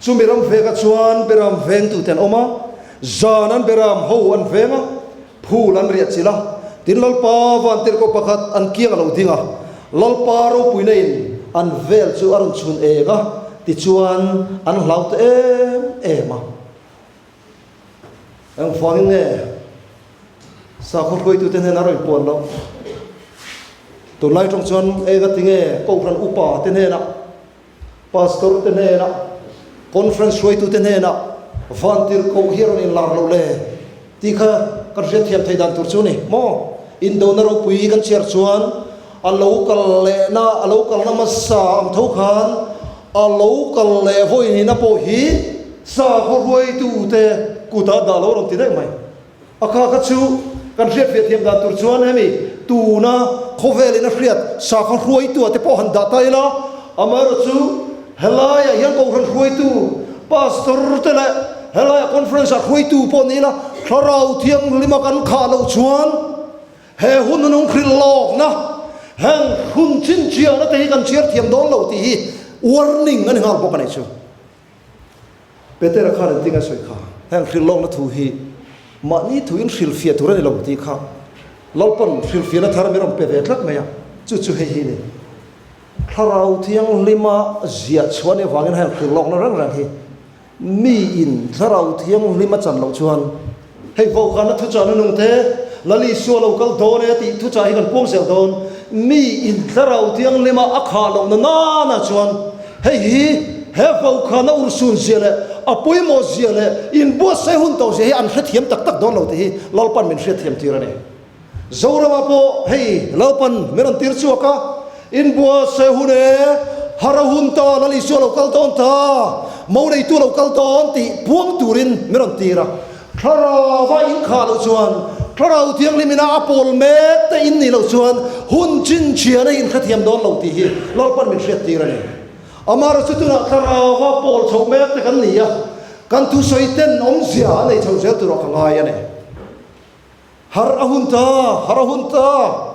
Chumi ram vekah chuan beram vengtute an awm a, zan an beram ho an veng a, phul an riah chilh a. Tin, Lalpa vantirhkoh pakhat an kiang a lo ding a, Lalpa ropuina in an vel chu a rawn chhun eng a, tichuan an hlau ta em em a. Engvangin nge sakhaw hruaitute hnenah rawn puan loh? Tunlai tawng chuan eng a ti nge Kohhran upa te hnenah, Pastor te hnenah, Conference hruaitute hnenah vantirhkoh hi a rawn inlar loh le tih kha kan hriatthiam thei dan tur chu a ni maw? Indona ropui kan chhiar chuan a lo kal lehna, a lo kalna hmasa ang tho khan a lo kal leh vawiinina pawh hi sakhaw hruaitute kutah dah lo rawn ti daih mai. A kha kha chu kan hriatfiah thiam dan tur chuan hemi tuna khawvelin a hriat sakhaw hruaitua te pawh han dah ta ila, amaherawh chu helaiah hian kohhran hruaitu pastor te leh helaiah conference ah hruaitu pawh ni ila thlarau thianghlima kan khah loh chuan he hun a nung hrilh lawkna heng hun chhinchhiahna te hi kan chhiar thiam dawn lo tih hi warning a ni nghal bawk a nih chu. Petera khan engtin a sawi kha? Heng hrilhlawkna thu hi mahni thuin hrilhfiah tur a ni lo tih kha Lalpan hrilhfiahna thar min rawn pe ve tlat mai a, chu chu hei hi a ni. Thlarau Thianghlima ziah chhuah a nih avangin heng hrilhlawkna reng reng hi miin Thlarau Thianghlim a chan loh chuan hei vaukhana thuchahna nung te, Lal Isua lo kal dawn e tih thuchah hi kan puang zel dawn. Miin Thlarau Thianghlima a khah lohna nana chuan hei hi he vaukhana urhsun zia leh a pawimawh zia leh inbuatsaih hun tawh zia hi an hrethiam tak tak dawn lo tih hi Lalpan min hriatthiam tir a ni. Zorama pawh hei Lalpan min rawn tir chhuak a, inbuatsaih hun e, har a hun ta, Lal Isua lo kal dawn ta, mo neitu lo kal dawn tih puang turin min rawn tir a. Thlarauva inkhah loh chuan, Thlarau Thianghlimina a pawl mek te in nih loh chuan hun chinchhian a inhrethiam dawn lo tih hi Lalpan min hriat tir a ni. Amaherawhchu tunah Thlarauva pawl chhoh mek te kan ni a, kan thusawi ten awmzia a nei chho zel turah ka ngai a ni. Har a hun ta, har a hun ta.